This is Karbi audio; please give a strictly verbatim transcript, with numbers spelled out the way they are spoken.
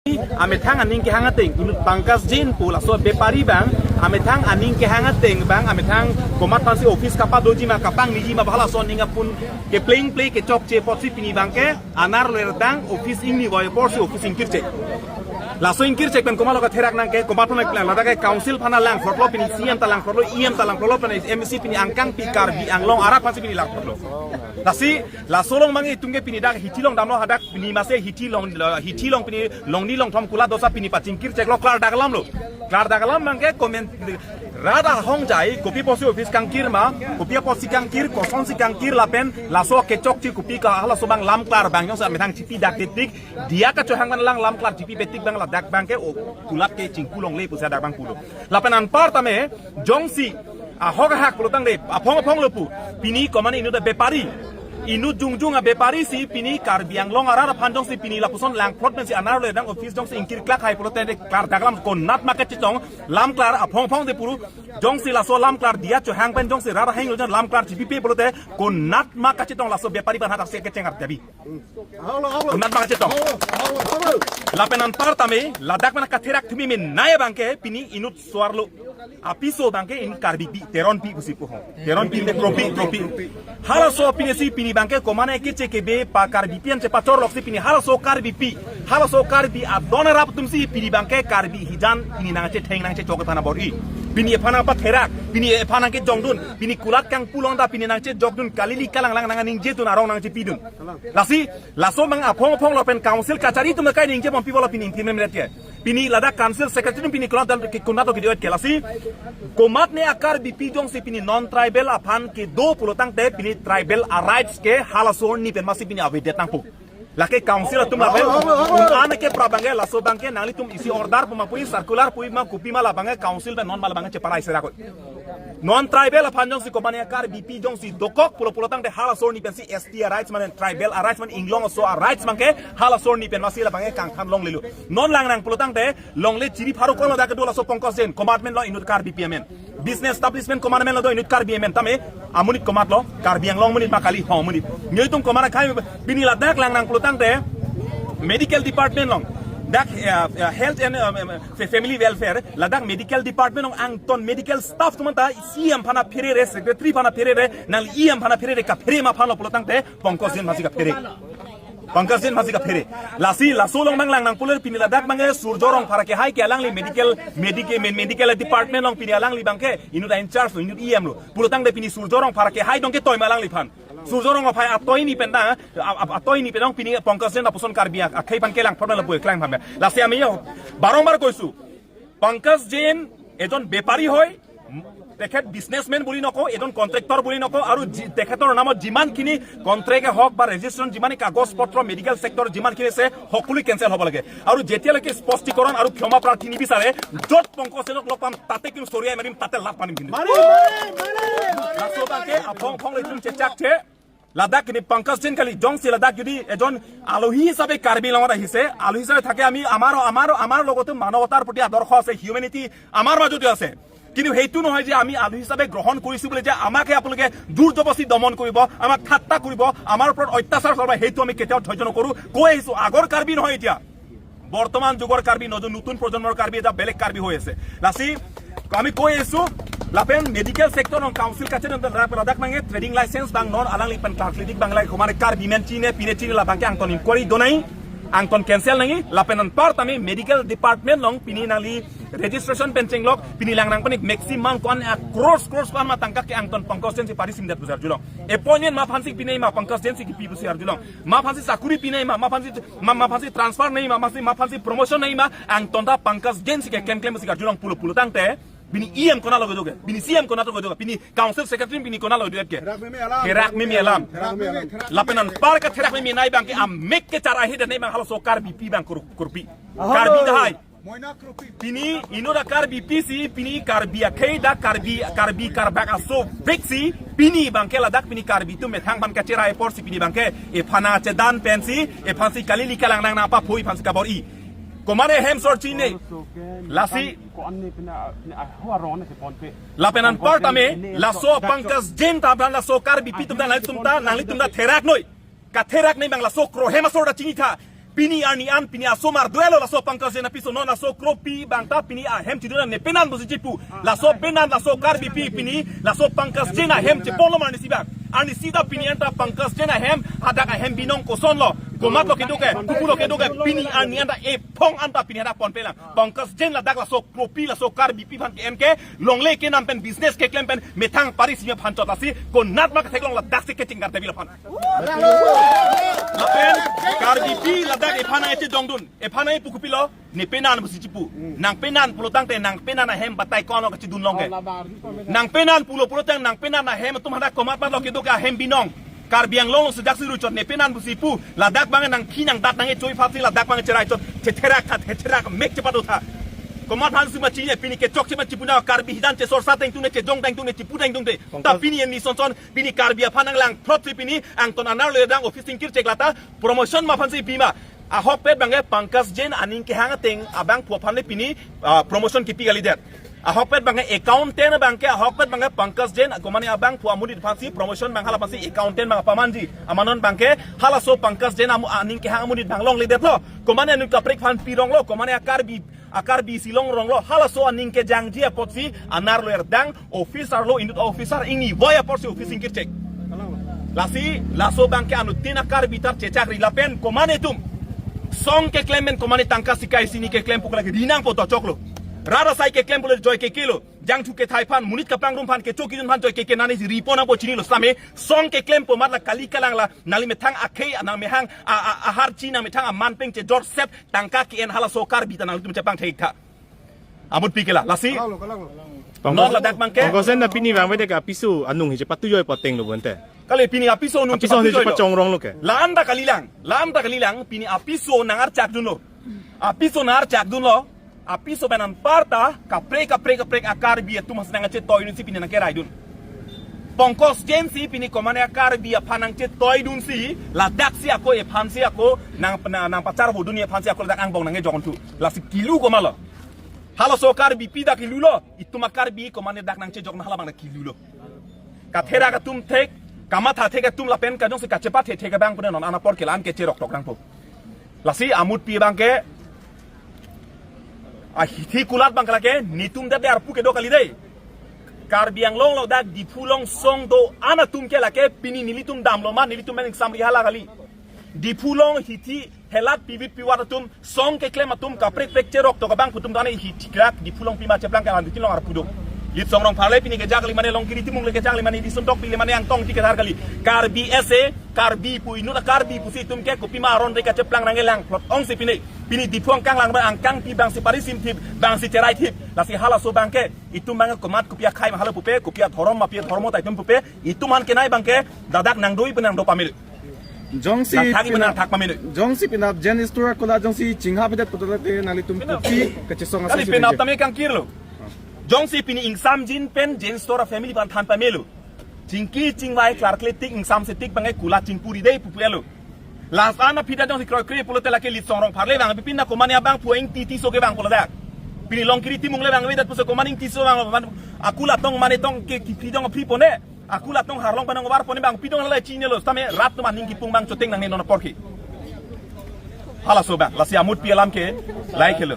amethang aning kehang ateng, inut Pankaj Jain pu laso bepari abang, amethang aning kehang ateng abang, amethang komat aphansi office kapadoji ma, kapangniji ma, halaso aning apun kepleng ple kechokche apotsi pini abangke Anar Loirdang office ingni voi apotsi office ingkirchek. Laso ingkirchek pen komatlo katherak nangke, komat aphan ladak ke council aphan langthrotlo, pini C M ta langthrotlo, E M ta langthrotlo, pen M C pini angkang pi Karbi Anglong arat aphansi pini langthrotlo. Lasi laso along abang itum ke pini dak hithi along damlo, hadak pini masi hithi along, hithi along pini longni longthom kulat dosa pini pachingkircheklo, klardak alamlo. Klardak alam abangke comment rat ahongjai, kopi apotsi office kangkir ma, kopi apotsi kangkir, kosonsi kangkir lapen laso kechokche kopi ke halaso abang lamklar abang jongsi amethang chipidak titik, diya kachohang abang lang lamklar chipi betik abang ladak abangke o kulat ke chingku longle pusi dak abang pulo. Lapen anparta me jongsi ahok ahak pulotangte aphong aphong lo pu, pini komat inut abepari, inut jongjung abepari si pini Karbi Anglong arat aphan jongsi pini lapuson langthrot pensi Anar Loirdang office jongsi ingkirklak hai pulote klardak alam, konat ma kachetong, lamklar aphong aphong de puru, jongsi laso lamklar diya chohang pen jongsi rat aheng lo jan lamklar chipipe pulote konat ma kachetong, laso bepari aphan hadak si kecheng arjabi. Konat ma kachetong. Lapen anparta me ladak mana katherak thumi me nai abangke pini inut so-arlo apiso abangke inut Karbipi, Teronpi pusi pu ho. Teronpi te Kropi, Kropi. Halaso apinisi pini abangke komat ne keche kebe pa Karbipi an chepachorloksi pini halaso Karbipi, halaso Karbi adon arap atumsi pini abangke Karbi hijan pini nangchetheng nangchechok aphan abor-i. Pini aphan apatherak, pini aphan nangkejongdun, pini kulat kangpu along ta pini nangchejokdun, kalili kalanglang nangningjedun, arong nangchepidun. Lasi laso abang aphong aphong lo pen council kachari atum kai ningje bompi bola pini implement ke. Pini ladak council secretary pini konat dan ke konat ke diot ke, lasi komat ne a Karbipi jongsi pini non tribal aphan kedo pulotangte pini tribal a rights ke halaso arni pen masi pini avedet nangpo. Lake council atum lapen un-an ke pra abangke, laso abangke nanglitum isi order pu ma pu, circular pu ma kopi ma, la abangke council pen non ma la abangke cheparai serakoi. Non tribal aphan jongsi komat ne a Karbipi jongsi dokok pulo pulotangte halaso arni pensi S T a rights mane tribal a rights mane inglong aso a rights abangke halaso arni pen masi la abangke kangthan longlelo. Non langnang pulotangte longle chiri pharo kono dak kedo laso Pankaj Jain, komat amen lo, inut Karbipi amen. Business establishment komat amen lo do, inut Karbi amen, tame amonit komatlo, Karbi Anglong amonit ma kali, ho amonit. Nelitum komat akhai pini ladak langnang pulotangte medical department along, dak, eh, eh, health and, um, um, fa-, family welfare, ladak medical department along angton medical staff atum anta C M aphan apherere, secretary aphan apherere, nangli E M aphan apherere, kaphere ma aphan lo pulotangte Pankaj Jain masi kaphere. Pankaj Jain masi kaphere. Lasi laso along abang langnang pulo, pini ladak abangke Surjya Rongphar akehai ke alangli medical, medical, medical department along pini alangli abangke inut in charge lo, inut E M lo. Pulotangte pini Surjya Rongphar akehai dong ketoi ma alangliphan. Surjya Rongphar atoi ni pen ta, a-, a-, atoi ni pen dong pini Pankaj Jain lapuson Karbi ak-, akhai aphan kelang aphan lapu kelang aphan. Lasi ami yo barongbar koisu, Pankaj Jain ejon bepari hoi, তেখেত বিজনেছমেন বুলি নকওঁ, এজন কণ্ট্ৰেক্টৰ বুলি নকওঁ, আৰু যি-, তেখেতৰ নামত যিমানখিনি কণ্ট্ৰেক্টে হওক বা ৰেজিষ্ট্ৰেশ্যন, যিমানে কাগজ পত্ৰ, মেডিকেল ছেক্টৰ যিমানখিনি আছে, সকলো কেঞ্চেল হ'ব লাগে। আৰু যেতিয়ালৈকে স্পষ্টীকৰণ আৰু ক্ষমা প্ৰাৰ্থী নিবিচাৰে, য'ত পংকজ জেনক লগ পাম, তাতে কিন্তু চৰিয়াই মাৰিম, তাতে লাত মাৰিম কিন্তু। Laso abangke aphong aphong le jun chechak che. Ladak pini Pankaj Jain kali, jongsi ladak jodi ejon alohi hisabe Karbi Anglongot ahise, alohi hisabe thake ami, আমাৰ, আমাৰ, আমাৰ লগতো মানৱতাৰ প্ৰতি আদৰ্শ আছে, হিউমেনিটি আমাৰ মাজতো আছে। কিন্তু সেইটো নহয় যে আমি আলহী হিচাপে গ্ৰহণ কৰিছো বুলি যে আমাকে আপোনালোকে জোৰ জবৰদস্তি দমন কৰিব, আমাক ঠাট্টা কৰিব, আমাৰ ওপৰত অত্যাচাৰ চলাব, সেইটো আমি কেতিয়াও সহ্য নকৰো। কৈ আহিছো, আগৰ কাৰ্বি নহয় এতিয়া, বৰ্তমান যুগৰ কাৰ্বি, নতুন, নতুন প্ৰজন্মৰ কাৰ্বি, এটা বেলেগ কাৰ্বি হৈ আছে। লাচি আমি কৈ আহিছো, lapen medical sector along council kacharli ladak mangke trading license abang non alangliphan klarkledik abang, ladak komat Karbi men chini pine chini labangke angton inquiry do nangji, angton cancel nangji, lapen anparta me medical department along pini nangli registration pen chenglok, pini langnang panik maximum ko-an a crores, crores ko-an ma tangka ke angton Pankaj Jain si parisim det pu arjulong. Appointment ma aphansi pinei ma Pankaj Jain si kipi pusi arjulong. Ma aphansi sakuri pinei ma, ma aphansi, ma, ma aphansi transfer nangji ma, ma aphansi, ma aphansi promotion nangji ma, angton ta Pankaj Jain si keklem klem si arjulong pulo pulo tangte, pini E M konatlo kedo ke, pini C M konatlo kedo ke, pini council secretary pini konatlo kedo ke. Therak meme alam. Therak meme alam. Therak meme alam. Lapen anpar ke therak meme nai abangke amek kechar ahi dan nai abang halaso Karbipi abang kur-, kurpi. Karbi dahai. Pini inut a Karbipi si, pini Karbi akhei dak Karbi, Karbi karbak aso vek si, pini abangke ladak pini Karbi atum methang aphan kacherai apor si pini abangke, ephan achedan pensi, ephansi kalili kalangnang nangpaphui aphansi kabor-i. Komat ahem sor chini. Laso ko-an ni pina, pina, ah, ho arong ni si ponpe. Lapen anparta me, laso Pankaj Jain ta abang laso Karbipi atum ta nanglitum ta, nanglitum ta therak noi. Katherak nai abang laso krohem asor ta chinitha. Pini arni an, pini asomar duelo laso Pankaj Jain apiso, non laso kropi abang ta pini ahem chidun an ne penan pusi chipu. Laso penan, laso Karbipi pini, laso Pankaj Jain ahem chepolo ma arnisi abang. Arnisi ta pini anta Pankaj Jain ahem, hadak ahem binong kosonlo, komatlo kedo ke, kopulo kedo ke, pini arni anta ephong anta pini hadak ponpelang. Pankaj Jain ladak laso kropi, laso Karbipi aphan ke-en ke, longle kenam pen business keklem pen methang pari simi aphan chot, lasi konat ma ketheklong, ladak si kechingkar tebil aphan. Lapen Karbipi ladak ephan nangchedongdun, ephan nangpu kopilo, ne penan pusi chipu. Nang penan pulo tangte nang penan ahem batai kono kachidun long ke. Nang penan pulo pulo tang nang penan ahem atum hadak komat matlo kedo ke ahem binong. Karbi Anglong sejak si ruchot ne penan pusi pu, ladak abang nangkhi nangdat nangchoi phatsi ladak abang cherai chot, chetherak tha, chetherak mek chepadotha. Komat aphan suma chini pini kechok chema chipu na Karbi hidan chesor sa tengtung ne, chejong tengtung ne, chipu tengtung te. Ta pini en ni son son, pini Karbi aphan nanglang phrot si pini angton anerlo erdang office ingkir chek lata promotion ma aphan si pima. Ahokpet abang ke Pankaj Jain aning kehang ateng abangphu aphan le pini, ah, promotion kipi kalidet. Ahokpet abang ke accountant abang ke, ahokpet abang ke Pankaj Jain, komane abangphu amonit aphan si promotion abang hala aphan si accountant abang pamanji. Amanon abang ke halaso Pankaj Jain amu-, aning kehang amonit abang longledetlo. Komane anut kaprek aphan pironglo, komane a-Karbi, a-Karbi si longronglo. Halaso aning kejangji apotsi anerlo erdang officer lo, inut officer ingni voi apotsi office ingkir chek. Lasi laso abang ke anuttin a-Karbi ta chechakri lapen komane atum. Song keklem pen komane tangka sikai sini keklem pu ke lake ri nangpo, dochoklo. Rat asai keklem pu le joi kekelo. Jangthu kethai aphan, monit kapangrum aphan, kecho kejun aphan joi keke nani ri pon nangpo, chinilo sitame. Song keklem pu amat la kali kalang la, nangli methang akhei, nang mehang a, a, aharchi, nang methang aman peng chejor set, tangka ke-en halaso Karbi ta nanglitum chepangthek tha. Amutpi ke la, lasi. Kalau, kalau. Non ladak abang ke. Pankaj Jain ta pini vangvedet ke apiso anung hi chepatujoi poteng lo bonte. Kali pini apiso anung apiso anung chepatujoi lo. Chepachongrong lo ke. La-an ta kalilang, la-an ta kalilang, pini apiso nangarchakdunlo. Apiso nangarchakdunlo. Apiso pen anparta kaprek kaprek kaprek a-Karbi atum aphan si nangchetoidun si pini nangkeraidun. Pankaj Jain si pini komane a-Karbi aphan nangchetoidun si, ladak si ako, ephan si ako, nang pena, nangpacharvodun, ephan si ako ladak angbong nangkejok-onthu. Lasi kilu komatlo. Halaso Karbipi ta kilulo, itum a-Karbi komane dak nangchejok ma hala abang ta kilulo. Katherak atum thek, kamatha thek atum lapen kajongsi kachepathe thek abang pu ne non an apor ke la-an ke cheroktok nangpo. Lasi amutpi abang ke, ahithi kulat abang ke lake, netum det arpu kedo kali dei. Karbi Anglong lo dak Diphu along song do-an atum ke lake pini nelitum damlo ma, nelitum pen ingsam ri hala kali. Diphu along hithi helat pivit pivat atum, song keklem atum, kaprek prek cheroktok abangphu atum ta ne hithi krak Diphu along pima cheplang ke, anti tilong arpu do. Litsong Rongphar le pini kejak kali mane, Longkiri Timung le kejak kali mane, Disun Tokbi le mane, Angtong ti kedar kali. Karbi ese, Karbi pu inut a-Karbi pusi itum ke kopima aron re kacheplang nangkelang phlot ong si pini. Pini Diphu angkang lang abang angkang pi abang si parisim thip, abang si cherai thip. Lasi halaso abang ke, itum abang komat kopi akhei ma hala pupe, kopi adhorom ma pi adhorom ta itum pupe, itum aphan kenai abang ke, dadak nangdoi pen nangdo pamil. Jongsi nangthak ipen pina, nangthak pamil. Jongsi pina Jain Store akula jongsi chingha pedet putote nanglitum kopi kachesong asa kali si pina dei. Tame kangkir lo. Jongsi pini ingsamjin pen Jain Store family aphan than pamelo. Chingki chingvai klarkle tik ingsamse tik abang ke kula chingpuri dei pupu elo. Last an aphi ta jongsi kroikre pulote lake Litsong Rongphar le vangve, pini komane abangphu Ingti Tisso ke vangpo ladak. Pini Longkiri Timung le vangvedet pusi komane Ingti Tisso vang, akula tong mane tong ke kipri dong apri pone. Akula tong harlong pen nangvar pone abang pi dong hala chinilo, sitame rat atum aning kipung abang choteng nangne non apor ke. Halaso abang, lasi amutpi alam ke, like helo.